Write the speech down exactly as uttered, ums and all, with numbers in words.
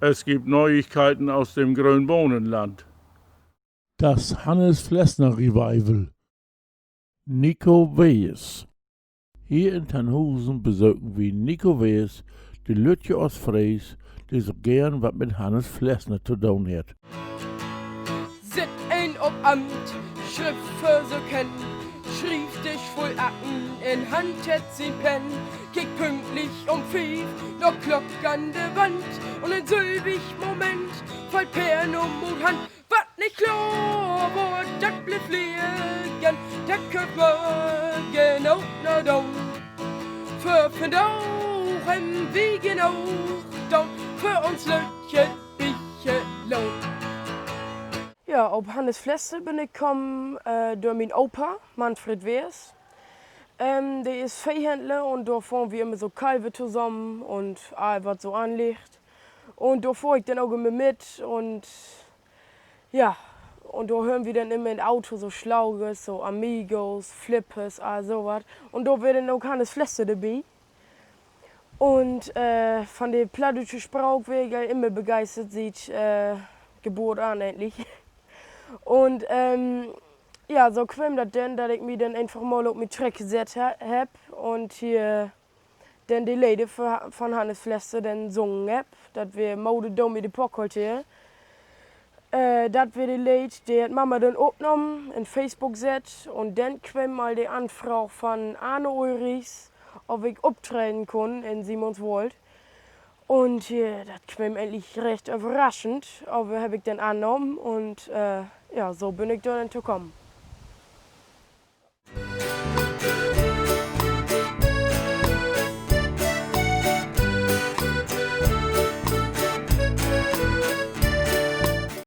Es gibt Neuigkeiten aus dem Grönbohnenland. Das Hannes Flessner Revival. Nico Wees. Hier in Tannhusen besöken wi Nico Wees, de lüttje Oostfrees, de so geern wat mit Hannes Flessner to doon hett. Sitt een op Amt, Schrift för sik hen, Schrievdisch vull Akten, in Hand hett sien Penn, kickt pünktlich um fief na Klock an de Wand, un in sülvig Moment fallt Penn ut Hand. Wat nich kloor word, dat blifft liggen, dat köönt wi genau na doon. För vandaag hebbt wi genoog doon, för uns lüttje bietje Lohn. Ja, op Hannes Flessner bün ik kamen, äh, dör mien Opa, Manfred Wees. Ähm, de is Veehhändler un dor fohren wi immer so Kalver tosamen un all, wat so anliggt. Un dor fohr ik denn ok immer mit un, ja, un dor hören wi denn immer in 't Auto so Slagers, so Amigos, Flippers, all so wat. Un dor weer denn ok Hannes Flessner dorbi. Un, äh, van de plattdüütsche Spraak weer ik al immer begeistert, siet, äh, Geburt an egentlich. Un, ähm, ja, so kweem dat denn, dat ik mi denn eenfach mal op mien Trecker sett he-, hebb un hier denn de Leder för, van Hannes Flessner denn sungen hebb. Dat weer Moder, do mi de Pock holt her. Äh, dat weer de Leed, de hett Mama denn opnahmen, in Facebook sett un denn kweem al de Anfraag van Arne Ulrichs, of ik optreden kunn in Simonswoold. Un, äh, dat kweem egentlich recht överraschend, aver hebb ik denn annahmen un, äh, ja, so bün ik dor denn to kamen.